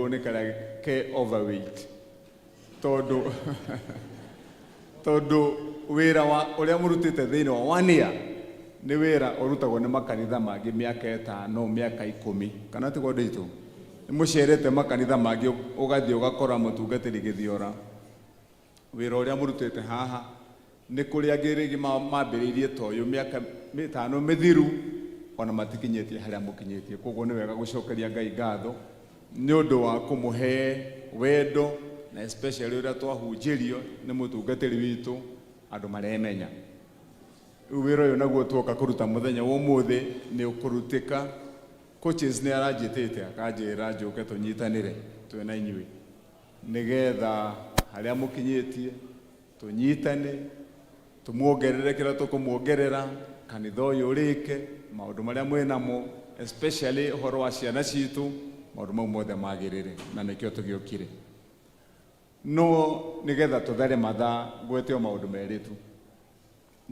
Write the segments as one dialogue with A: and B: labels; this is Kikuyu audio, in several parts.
A: Ũkariganĩrwo nĩ karĩa ke overweight tondũ tondũ wĩra wa ũrĩa mũrutĩte thĩinĩ wa one year nĩ wĩra ũrutagwo nĩ makanitha mangĩ mĩaka 5, mĩaka 10, kana tiguo andũ aitũ? Nĩ mũcerete makanitha mangĩ ũgathiĩ ũgakora mũtungatĩri gĩthiora wĩra ũrĩa mũrutĩte haha nĩ kũrĩ angĩ rĩngĩ mambĩrĩirie ta ũyũ mĩaka 5 mĩthiru ona matikinyĩtie harĩa mũkinyĩtie. Koguo nĩ wega gũcokeria Ngai ngatho nĩ ũndũ wa kũmũhe wendo na especially ũrĩa twahunjĩrio nĩ mũtungatĩri witũ andũ maremenya. Rĩu wĩra ũyũ naguo tuoka kũruta mũthenya wa ũmũthĩ nĩ ũkũrutĩka. Coaches nĩ aranjĩtĩte akanjĩra njũke tũnyitanĩre twĩna inyuĩ nĩgetha harĩa mũkinyĩtie tũnyitane tũmuongerere kĩrĩa tũkũmuongerera, kanitha ũyũ ũrĩke maũndũ marĩa mwĩnamo, especially ũhoro wa ciana citũ, maũndũ mau mothe magĩrĩre, na nĩkĩo tũgĩũkire. No nĩgetha tũthare mathaa ngwete o maũndũ merĩ tu,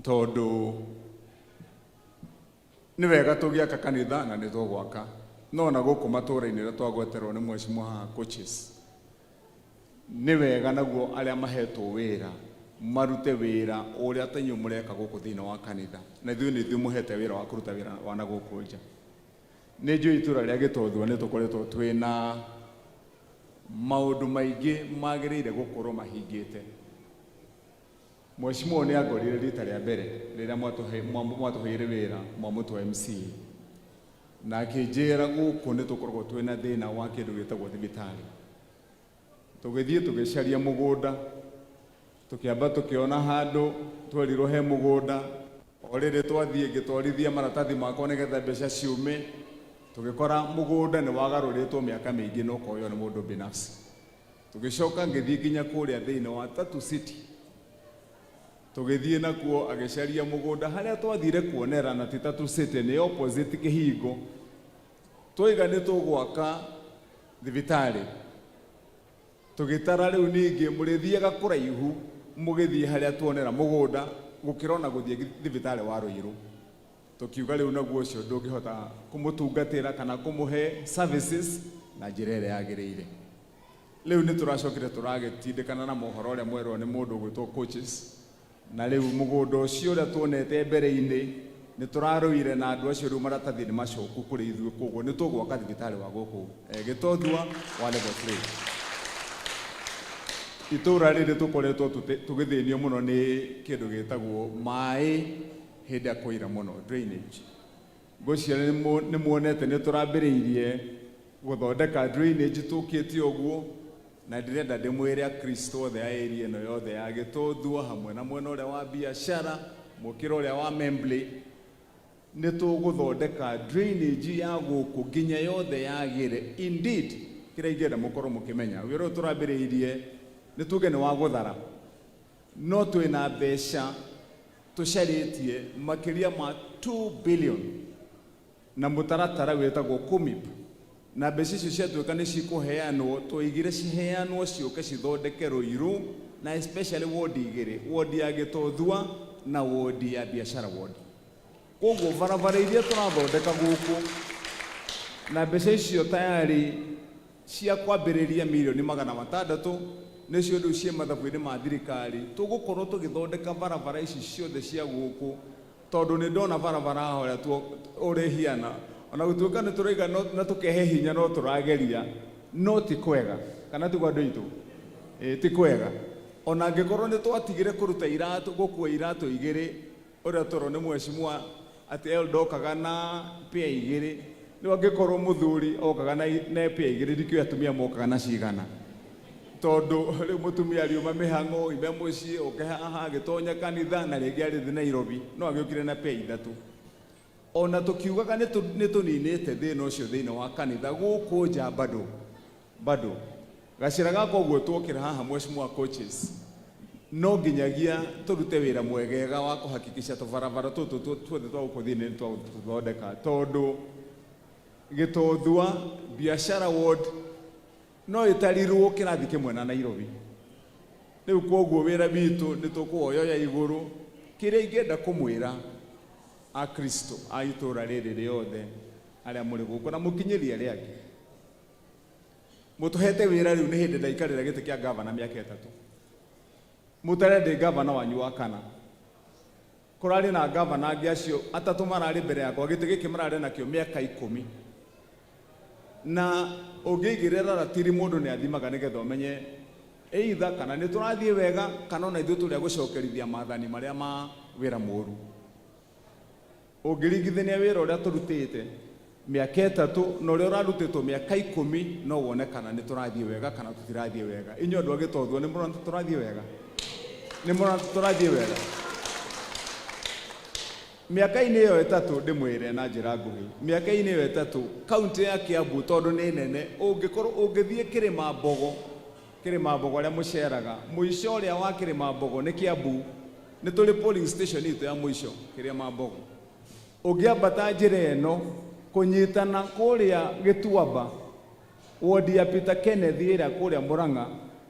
A: tondũ nĩ wega tũgĩaka kanitha na nĩ tũgwaka, no na gũkũ matũũra-inĩ ũrĩa twagweterwo nĩ mheshimiwa haha coaches, nĩ wega naguo arĩa mahetwo wĩra marute wĩra ũrĩa ta inyuĩ mũreka gũkũ thĩinĩ wa kanitha, na ithuĩ nĩ ithuĩ mũhete wĩra wa kũruta wĩra wa na gũkũ nja. Nĩ njũĩ itũra rĩa Gĩtothua nĩ tũkoretwo twĩna maũndũ maingĩ magĩrĩire gũkorwo mahingĩte. Mheshimiwa nĩ angorire rita rĩa mbere rĩrĩa mwatũheire wĩra mwamũtua MCA, na akĩnjĩra gũkũ nĩ tũkoragwo twĩna thĩna wa kĩndũ gĩtagwo thibitarĩ. Tũgĩthiĩ tũgĩcaria mũgũnda, tũkĩamba tũkĩona handũ twerirwo he mũgũnda, o rĩrĩ twathiĩ ngĩtwarithia maratathi makwa nĩgetha mbeca ciume, tũgĩkora mũgũnda nĩ wagarũrĩtwo mĩaka mĩingĩ na ũkoywo nĩ mũndũ binafsi. Tũgĩcoka ngĩthiĩ nginya kũrĩa thĩinĩ wa Tatu City, tũgĩthiĩ nakuo agĩcaria mũgũnda harĩa twathire kuonera, na ti Tatu City, nĩ opposite kĩhingo. Twaiga nĩ tũgwaka thibitarĩ, tũgĩtara rĩu ningĩ mũrĩthiaga kũraihu mũgĩthiĩ harĩa tuonera mũgũnda gũkĩra ona gũthiĩ thibitarĩ wa Ruiru. Tũkiuga rĩu naguo ũcio ndũngĩhota kũmũtungatĩra kana kũmũhe services na njĩra ĩrĩa yagĩrĩire. Rĩu nĩ tũracokire tũragĩtindĩkana na mohoro ũrĩa mwerwo nĩ mũndũ ũgwĩtwo coaches, na rĩu mũgũnda ũcio ũrĩa tuonete mbere-inĩ nĩ tũrarũire na andũ acio, rĩu maratathi nĩ macoku kũrĩ ithuĩ, koguo nĩ tũgwaka thibitarĩ wa gũkũ Gĩtothua wa level 3. Itũũra rĩrĩ tũkoretwo tũgĩthĩnio mũno nĩ kĩndũ gĩtagwo maĩ hĩndĩ ya kũira mũno, drainage. Ngwĩciria nĩ muonete nĩ tũrambĩrĩirie gũthondeka drainage tũkĩte ũguo, na ndĩrenda ndĩmwĩre Akristo othe a area ĩno yothe ya Gĩtothua hamwe na mwena ũrĩa wa biacara, mũkĩra ũrĩa wa Membley, nĩ tũgũthondeka drainage ya gũkũ nginya yothe yagĩre. Indeed, kĩrĩa ingĩenda mũkorwo mũkĩmenya, wĩra ũyũ tũrambĩrĩirie nĩ tuge nĩ wa gũthara, no twĩna mbeca tũcarĩtie makĩria ma 2 billion na mũtaratara wĩtagwo KUMIP, na mbeca icio ciatuĩka nĩ cikũheanwo, twaigire ciheanwo ciũke cithondeke Ruiru na especially wodi igĩrĩ, wodi ya Gĩtothua na wodi ya biacara ward. Koguo barabara iria tũrathondeka gũkũ na mbeca icio tayari cia kwambĩrĩria mirioni 600 nĩcio rĩu ciĩ mathabu-inĩ ma thirikari, tũgũkorwo tũgĩthondeka barabara ici ciothe cia gũkũ, tondũ nĩ ndona barabara haha ũrĩa ũrĩa ĩhiana, ona gũtuĩka nĩ tũraiga na tũkehe hinya no tũrageria, no ti kwega, kana tiguo andũ aitũ? Ĩĩ ti kwega. Ona angĩkorwo nĩ twatigire kũruta iratũ, gũkua iratũ igĩrĩ, ũrĩa twerwo nĩ mheshimiwa atĩ elder okaga na pair igĩrĩ, rĩu angĩkorwo mũthuri okaga na pair igĩrĩ, ndikĩũĩ atumia mokaga na cigana, tondũ rĩu mũtumia ariuma mĩhang'o, oime mũciĩ, oke haha, agĩtonya kanitha, na rĩngĩ arĩthi Nairobi, no agĩũkire na pair ithatũ. Ona tũkiugaga nĩ tũninĩte thĩna ũcio thĩinĩ wa kanitha, gũkũ nja bado bado gacĩra gaka ũguo twokĩra haha mheshimiwa coaches, no nginyagia tũrute wĩra mwegega wa kũhakikisha tũbarabara tũtũ tuothe twa gũkũ thĩinĩ nĩ twatũthondeka, tondũ Gĩtothua biacara ward no ĩtarirwo kĩrathi kĩmwe na Nairobi. Rĩu koguo wĩra witũ nĩ tũkũwoyoya igũrũ. Kĩrĩa ingĩenda kũmwĩra Akristo a itũũra rĩrĩ rĩothe arĩa mũrĩ gũkũ na mũkinyĩrie arĩa angĩ, Mũtũhete wĩra rĩu nĩ hĩndĩ ndaikarĩra gĩtĩ kĩa gavana mĩaka 3. Mũtare ndĩ gavana wanyu wa kana. Kũrarĩ na gavana angĩ acio atatũ mararĩ mbere yakwa, gĩtĩ gĩkĩ mararĩ nakĩo mĩaka 10. Na ũngĩigĩrĩra ratiri mũndũ nĩ athimaga nĩgetha ũmenye either kana nĩ tũrathiĩ wega kana ona ithuĩ tũrĩa gũcokerithia maathani marĩa ma wĩra mũru. Ũngĩringithania wĩra ũrĩa tũrutĩte mĩaka 3 na ũrĩa ũrarutĩtwo mĩaka 10 no wone kana nĩ tũrathiĩ wega kana tũtirathiĩ wega. Inyuĩ andũ a Gĩtothua nĩ mũrona tũrathiĩ wega? Nĩ mũrona tũrathiĩ wega? Mĩaka-inĩ ĩyo 3 ndĩmwĩre na njĩra nguhĩ, mĩaka-inĩ ĩyo 3 kaunti ya Kiambu tondũ nĩ nene, ũngĩkorwo ũngĩthiĩ Kĩrĩma Mbogo, Kĩrĩma Mbogo arĩa mũceraga, mũico ũrĩa wa Kĩrĩma Mbogo nĩ Kiambu, nĩ tũrĩ polling station itũ ya mũico Kĩrĩma Mbogo. Ũngĩambata njĩra ĩno kũnyitana kũrĩa Gĩtuamba, wodi ya Peter Kenneth ĩrĩa kũrĩa Murang'a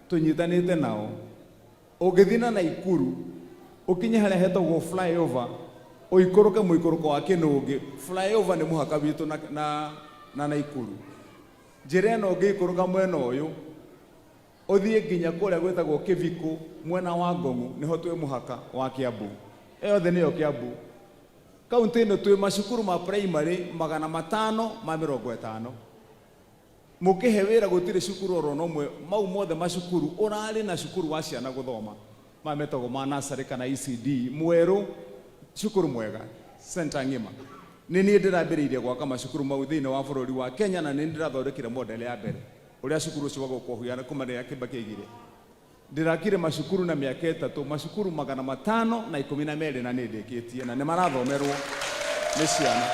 A: tũnyitanĩte nao. Ũngĩthiĩ na Naikuru ũkinye harĩa hetagwo flyover, ũikũrũke mũikũrũko wa Kĩnũngĩ, flyover nĩ mũhaka witũ na Naikuru. Njĩra ĩno ũngĩikũrũka mwena ũyũ ũthiĩ nginya kũrĩa gwĩtagwo Kĩbikũ mwena wa Ngong'u, nĩho twĩ mũhaka wa Kiambu. Ĩyo yothe nĩyo Kiambu. Kaunti ĩno twĩ macukuru ma primary 550. Mũkĩhe wĩra gũtirĩ cukuru oro na ũmwe, mau mothe macukuru ũrarĩ na cukuru wa ciana gũthoma, maya metagwo ma nursery kana ECD, mwerũ, cukuru mwega, center ng'ima. Nĩ niĩ ndĩrambĩrĩirie gwaka macukuru mau thĩinĩ wa bũrũri wa Kenya, na nĩ niĩ ndĩrathondekire model ya mbere ũrĩa cukuru ũcio wagũkwo ũhuana kuma rĩrĩa Kibaki aigire. Ndĩrakire macukuru na mĩaka 3, macukuru 512 na nĩ ndĩkĩtie, na nĩ marathomerwo nĩ ciana.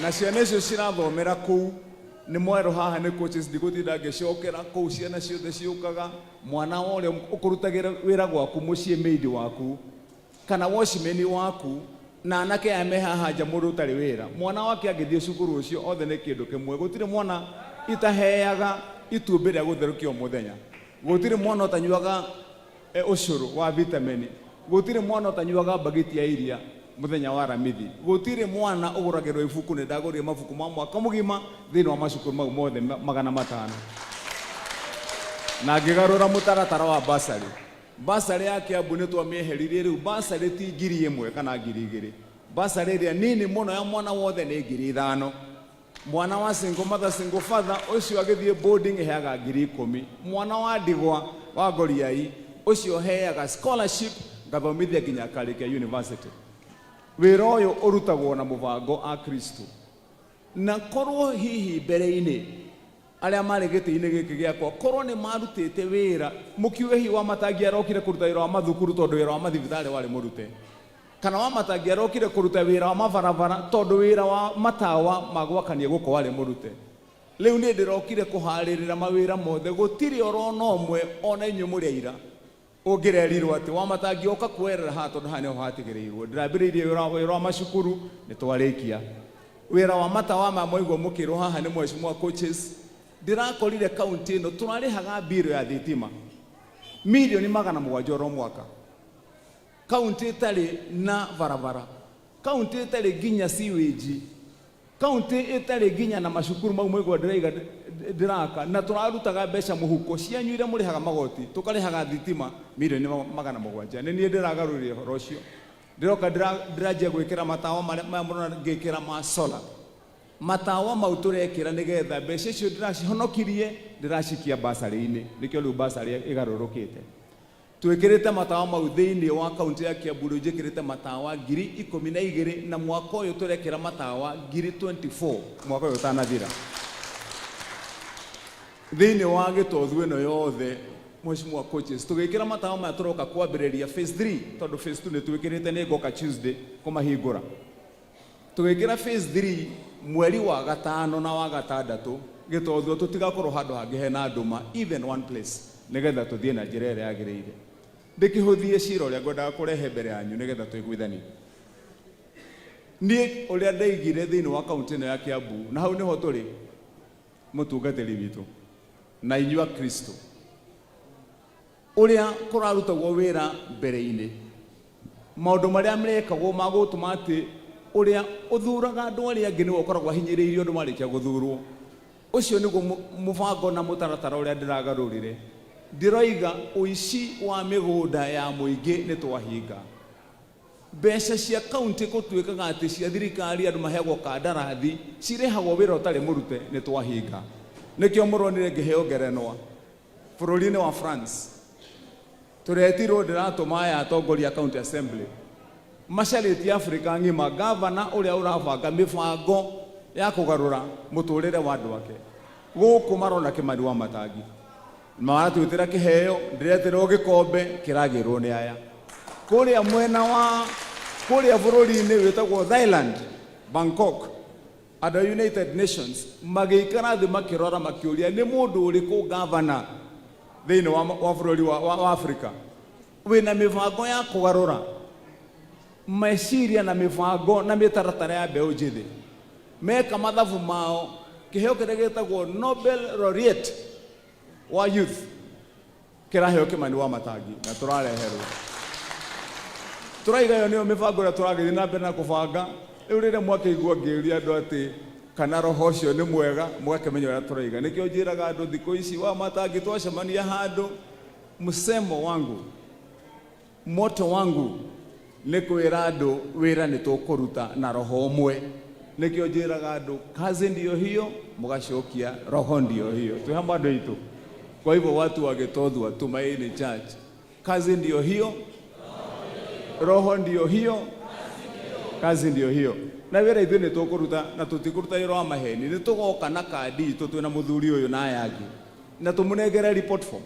A: Na ciana icio cirathomera kũu, nĩ mwerũ haha nĩ coaches, ndigũtinda ngĩcokera kũu, ciana ciothe ciũkaga, mwana wa ũrĩa ũkũrutagĩra wĩra gwaku mũciĩ, maid waku kana watchman waku, na anake aya me haha nja mũndũ ũtarĩ wĩra, mwana wake angĩthiĩ cukuru ũcio othe nĩ kĩndũ kĩmwe. Gũtirĩ mwana itaheaga itumbĩ rĩa gũtherũkia o mũthenya, gũtirĩ mwana ũtanyuaga ũcũrũ wa vitamini, gũtirĩ mwana ũtanyuaga mbagiti ya iria mũthenya wa Aramithi, gũtirĩ mwana ũgũragĩrwo ibuku. Nĩ ndagũrire mabuku ma mwaka mũgima thĩinĩ wa macukuru mau mothe 500, na ngĩgarũra mũtaratara wa basarĩ. Basarĩ ya Kiambu nĩ twamĩeheririe, rĩu basarĩ ti 1000 kana 2000, basarĩ ĩrĩa nini mũno ya mwana wothe nĩ 5000. Mwana wa single mother, single father ũcio agĩthiĩ boarding ĩheaga 10,000. Mwana wa ndigwa wa ngoriai ũcio heaga scholarship ngathomithia nginya akarĩkia university. Wĩra ũyũ ũrutagwo na mũbango a Kristo, na korwo hihi mbere-inĩ arĩa marĩ gĩtĩ-inĩ gĩkĩ gĩakwa korwo nĩ marutĩte wĩra, mũkiuge hihi Wamatangi arokire kũruta wĩra wa mathukuru tondũ wĩra wa mathibitarĩ warĩ mũrute, kana Wamatangi arokire kũruta wĩra wa mabarabara tondũ wĩra wa matawa ma gwakania gũkũ warĩ mũrute. Rĩu niĩ ndĩrokire kũharĩrĩra mawĩra mothe, gũtirĩ oro na ũmwe ona inyuĩ mũrĩ aira ũngĩrerirwo atĩ Wamatangi oka kuoerera haha tondũ haha nĩho hatigĩrĩirwo. Ndĩrambĩrĩirie wĩra wa macukuru, nĩ twarĩkia wĩra wa matawa ma mwaigua mũkĩrwo haha nĩ mheshimiwa coaches. Ndĩrakorire kaunti ĩno tũrarĩhaga mbirũ ya thitima 700 million oro mwaka, kaunti ĩtarĩ na barabara, kaunti ĩtarĩ nginya sewage, kaunti ĩtarĩ nginya na macukuru mau mwaigua ndĩraiga ndĩraka, na tũrarutaga mbeca mũhuko cianyu iria mũrĩhaga magoti, tũkarĩhaga thitima 700 million. Nĩ niĩ ndĩragarũrire ũhoro ũcio, ndĩroka ndĩranjia gwĩkĩra matawa marĩa maya mũrona ngĩkĩra ma solar. Matawa mau tũrekĩra nĩgetha mbeca icio ndĩracihonokirie ndĩracikia basarĩ-inĩ, nĩkĩo rĩu basarĩ ĩgarũrũkĩte. Twĩkĩrĩte matawa mau thĩinĩ wa kaunti ya Kiambu, rĩu njĩkĩrĩte matawa 12,000, na mwaka ũyũ tũrekĩra matawa 24,000 mwaka ũyũ ũtanathira. Thĩinĩ wa Gĩtothu ĩno yothe, mheshimiwa coaches, tũgĩkĩra matawa maya tũroka kwambĩrĩria phase 3, tondũ phase 2 nĩ twĩkĩrĩte, nĩ ngoka Tuesday kũmahingũra. Tũgĩkĩra phase 3 mweri wa gatano na wa gatandatũ, Gĩtothua tũtigakorwo handũ hangĩ hena nduma, even one place, nĩgetha tũthiĩ na njĩra ĩrĩa yagĩrĩire. Ndĩkĩhũthie cira ũrĩa ngwendaga kũrehe mbere yanyu nĩgetha tũiguithanie. Niĩ ũrĩa ndaigire thĩinĩ wa kaunti ĩno ya Kiambu, na hau nĩho tũrĩ mũtungatĩri witũ na inyuĩ a Kristo, ũrĩa kũrarutagwo wĩra mbere-inĩ, maũndũ marĩa merekagwo ma gũtũma atĩ ũrĩa ũthuraga andũ arĩa angĩ nĩwe ũkoragwo ahinyĩrĩirio andũ marĩkia gũthurwo. Ũcio nĩguo mũbango na mũtaratara ũrĩa ndĩragarũrire. Ndĩroiga ũici wa mĩgũnda ya mũingĩ nĩ twahinga. Mbeca cia kaunti gũtuĩkaga atĩ cia thirikari andũ maheagwo kandarathi cirĩhagwo wĩra ũtarĩ mũrute nĩ twahinga. Nĩkĩo mũronire ngĩheo ngerenwa bũrũri-inĩ wa France. Tũretirwo ndĩratũma aya atongoria a county assembly macarĩtie Afrika ng'ima gavana ũrĩa ũrabanga mĩbango ya kũgarũra mũtũrĩre wa andũ ake. Gũkũ marona Kĩmani wa Matangi maratwĩtĩra kĩheo, ndĩretĩrwo gĩkombe kĩragĩrwo nĩ aya. Kũrĩa mwena wa kũrĩa bũrũri-inĩ wĩtagwo Thailand, Bangkok, andũ a United Nations magĩikara thĩ makĩrora makĩũria nĩ mũndũ ũrĩkũ gavana thĩinĩ wa bũrũri wa Afrika wĩna mĩbango ya kũgarũra meciria na mĩbango na mĩtaratara ya mbeũ njĩthĩ. Meka mathabu mao kĩheo kĩrĩa gĩtagwo Nobel Laureate wa youth kĩraheo Kĩmani wa Matangi na tũrareherwo. Tũraiga ĩyo nĩyo mĩbango ĩrĩa tũragĩthiĩ na mbere na kũbanga. Rĩu rĩrĩa mwakĩigua ngĩũria andũ atĩ kana roho ũcio nĩ mwega, mũgakĩmenya ũrĩa tũraiga. Nĩkĩo njĩraga andũ thikũ ici wa Matangi twacemania handũ, msemo wangu, moto wangu nĩ kwĩra andũ wĩra nĩ tũkũruta na roho ũmwe. Nĩkĩo njĩraga andũ kazi ndiyo hiyo, mũgacokia roho ndiyo hiyo. Twĩ hamwe andũ aitũ. Kwa hivyo watu wa Gĩtothua, Tumaini Church, kazi ndiyo hiyo, roho ndiyo hiyo, kazi ndiyo hiyo. Na wĩra ithuĩ nĩ tũkũruta na tũtikũruta wĩra wa maheni. Nĩ tũgoka na kandi itũ twĩna mũthuri ũyũ na aya angĩ na tũmũnengere report form,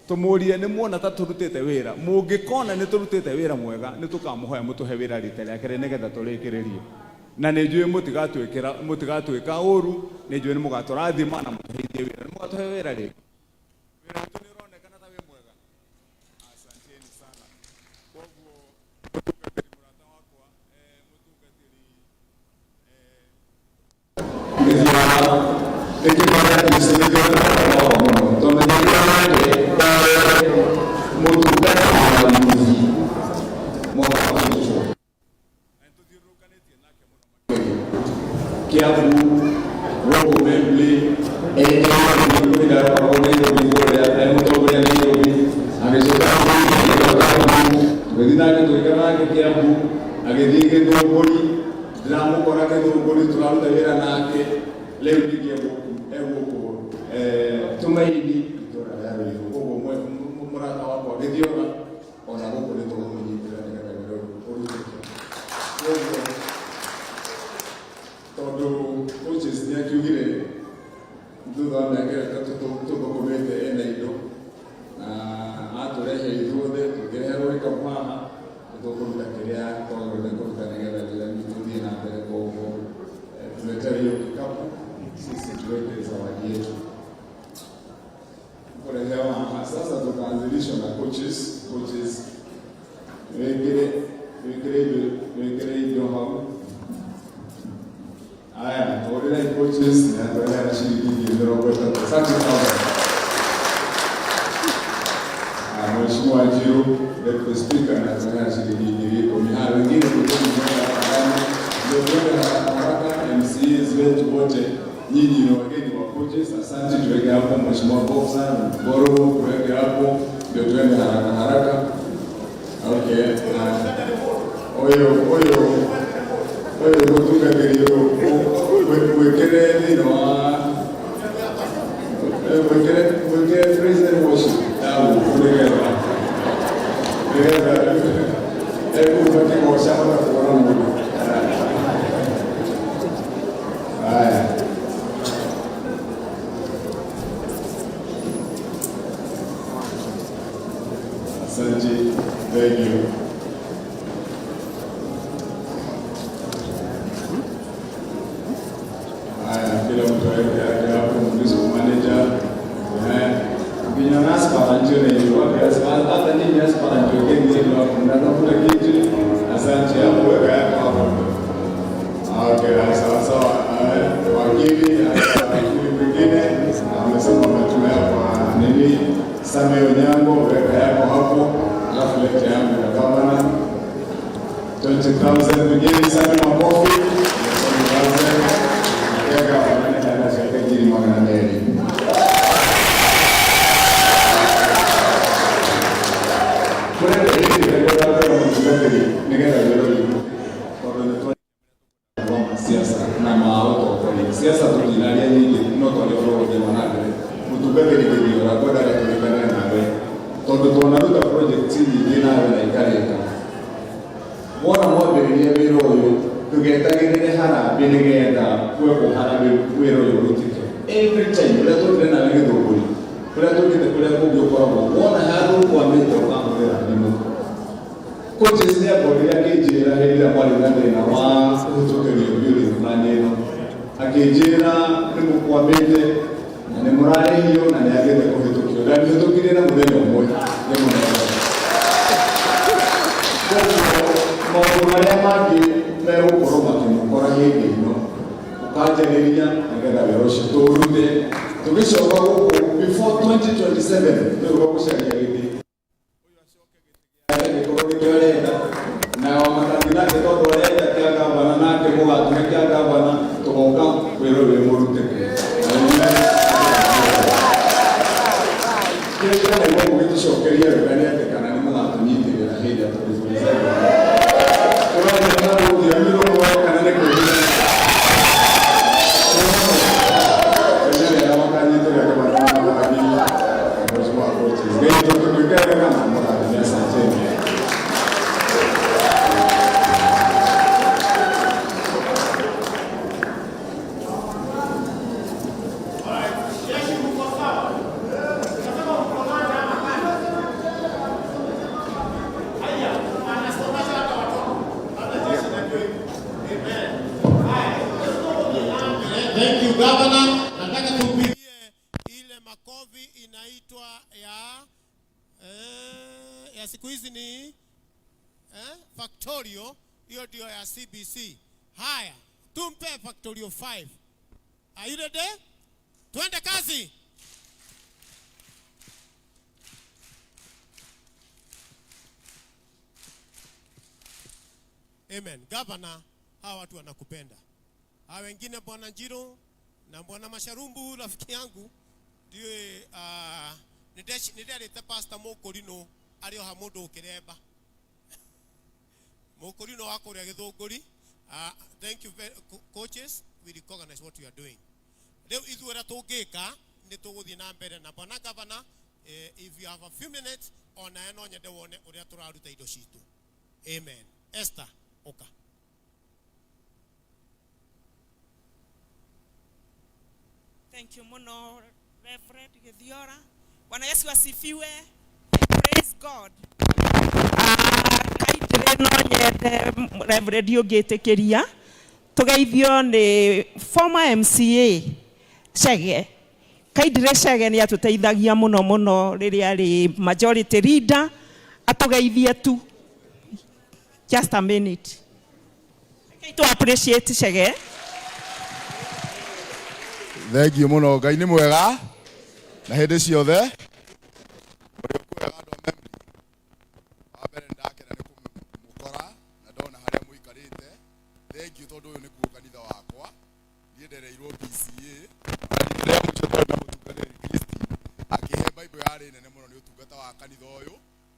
A: tũmũrie nĩ muona ta tũrutĩte wĩra. Mũngĩkona nĩ tũrutĩte wĩra mwega, nĩ tũkamũhoya mũtũhe wĩra rita rĩa kerĩ nĩgetha tũrĩkĩrĩrie. Na nĩ njũĩ mũtigatwĩka ũru, nĩ njũĩ nĩ mũgatũrathima na mũtũheithie wĩra. Nĩ mũgatũhe wĩra rĩngĩ. Wĩra witũ nĩ ũronekana ta wĩ mwega. Asanteni sana. Koguo mũtungatĩri mũrata wakwa, mũtungatĩri, Kiambu, gũkũ Wembley, mũtongoria Nairobi, agĩcoka tũgĩthiĩ nake tũgĩikara nake Kiambu, agĩthiĩ Gĩthũngũri, ndĩramũkora Gĩthũngũri tũraruta wĩra nake, rĩu ningĩ egũkũ Tumaini itũra rĩa Ruiru. Koguo mũrata wakwa Gĩthiora ona gũkũ nĩ tũgũmũnyitĩra nĩgetha wĩra ũyũ ũrutĩke. Koguo tondũ coaches nĩ akiugire thutha wa mĩaka ĩtatũ tũthũkũmĩte ena indo na atũrehe ithuothe tũkĩreherwo gĩkabu haha nĩtũkũruta kĩrĩa twagĩrĩirwo nĩ kũruta nĩgetha wĩra witũ ũthiĩ na mbere. Koguo tuletewe hiyo kikapu, sisi tuweke zawadi yetu kurehewa haha. Sasa tutaanzilishwa na coaches wĩkĩre indo hau. Aya, tũhũrĩrei coaches nĩ atũrehera ciringi 30,000. Asante sana. Mheshimiwa Njiru, Deputy Speaker, na atũrehera ciringi 10,000. Haya, wengine kujeni mwenda haraka, ndio tuende haraka haraka. MCAs wetu wote, nyinyi ni wageni wa coaches, asante. Tuweke hapo Mheshimiwa Boxer, Boro, tuweke hapo ndio tuende haraka haraka. Okay, na ũyũ mũtungatĩri wĩkĩre thĩinĩ wa wĩkĩre praise and worship ya gũkũ nĩgetha ekũu makĩgoca magakuona mũndũ. Haya. Asante. Thank you. Haya, kila mtu aweke yake hapo, municipal manager. Nginya na aspirant na hiyo wapi aspirant, hata nyinyi aspirant wekeni yenu hapo, mnatafuta kitu. Asante, hapo weka yako hapo. Okay, sawa sawa. Wakili, hata wakili mwingine amesema ametumia kwa nini? Samuel Onyango, weka yako hapo, alafu lete yangu ya gavana. 20,000, pigeni sana makofi. 20,000. Mũtungatĩri Gĩthiora, ngwendaga tũrĩkanĩre nawe tondũ twanaruta project nyingĩ nawe na ikarĩka. Wona mwambĩrĩria wĩra ũyũ, ndũgetagĩrĩre harambĩ nĩgetha gwekwo harambĩ wĩra ũyũ ũrutĩke. Every time ũrĩa tũkire nawe Gĩthũngũri, kũrĩa tũkĩte, kũrĩa kũngĩ ũkoragwo wona handũ ũkwamĩte, ũkahũrĩra thimũ. Coaches nĩ ambonire akĩnjĩra hĩndĩ ĩrĩa kwarĩ na thĩna wa kũhĩtũkĩrio building plan ĩno, akĩnjĩra nĩ mũkwamĩte na nĩ mũrarĩhio na nĩ agĩte kũhĩtũkio. Ndamĩhĩtũkirie na mũthenya ũmwe nĩ mũnene. Koguo maũndũ marĩa mangĩ megũkorwo makĩmũkora hĩndĩ ĩno, ũkanjarĩria nĩgetha wĩra ũcio tũũrute tũgĩcoka gũkũ before 2027, nĩguo gũcaria gĩtĩ gĩkorwo nĩkĩo arenda na Wamatangi nake, tondũ arenda kĩa gavana, nake mũgatũhe kĩa gavana, tũgoka wĩra ũyũ wĩ mũrute. Kĩrĩa kĩraigua mũgĩtũcokeria wega nĩ atĩ kana nĩ mũgatũnyitĩrĩra hĩndĩ ya 2027 tũrathiĩ na rũthiomi rũmwe kana nĩ kwĩhitha makanyitĩrĩra kĩbata na Matangi, Mheshimiwa coaches. Ngai tũtũtuĩke wega na mũrathime. Asanteni.
B: Jeshi, mko sawa? Nasema mko nane ama kani? Haya, anasomesha hata watoto. Hata jeshi najua hivyo. Amen. Haya, let's go mbele. Thank you, Governor. Nataka tumpigie ile makofi inaitwa ya siku hizi ni Factorio, hiyo ndio ya CBC. Haya, tumpe Factorio 5. Are you ready? Twende kazi. Amen. Governor, hawa watu wanakupenda. Hawa wengine, Bwana Njiru na Bwana Masharumbu rafiki yangu ndiye nĩnderĩte Pastor Mũkũrinũ arĩ o ha mũndũ ũkĩremba Mũkũrinũ wa kũrĩa Gĩthũngũri. Thank you very, coaches, we recognize what you are doing. Rĩu ithuĩ ũrĩa tũngĩka nĩ tũgũthiĩ na mbere na Bwana Governor, if you have a few minutes, onawe no nyende wone ũrĩa tũraruta indo citũ. Amen. Esther, ũka.
C: Thank you muno, Reverend Githiora. Bwana Yesu asifiwe. Praise God. Kaitire no nyende, Reverend, ũngĩtĩkĩria tũgeithio nĩ former MCA Chege. Kaindire Chege nĩ atũteithagia mũno mũno rĩrĩa arĩ majority leader, atũgeithie tu. Just a minute. Rekei tu appreciate Chege.
D: Thengiũ mũno. Ngai nĩ mwega na hĩndĩ ciothe. Mũrĩ kwega, andũ a Memri? Wa mbere nĩ ndakena nĩ kũmũkora na ndona harĩa mũikarĩte. Thengiũ tondũ ũyũ nĩkuo kanitha wakwa. Niĩ ndereirwo PCA na rĩrĩa mũico twarĩ na mũtungatĩri Christine akĩhe Bible yarĩ nene mũno nĩ ũtungata wa kanitha ũyũ,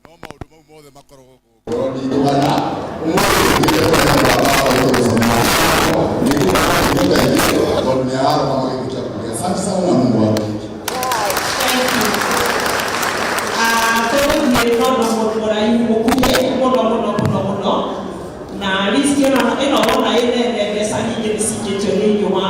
D: no maũndũ mau mothe makoragwo
E: ngoro nditũgana. Ũmũthĩ tũthiĩte kũrĩa baba witũ gũcemania nĩ tondũ nĩ ararũgama gĩtĩ kĩa mbunge. Asante sana na Mungu awabariki.
C: Thank you. Tũgũthiĩ na ũndũ mũraihu mũkuhĩ mũno mũno mũno mũno na list ĩno ĩno wona ĩ nene, mbeca nyingĩ nĩ cikĩtio thĩinĩ wa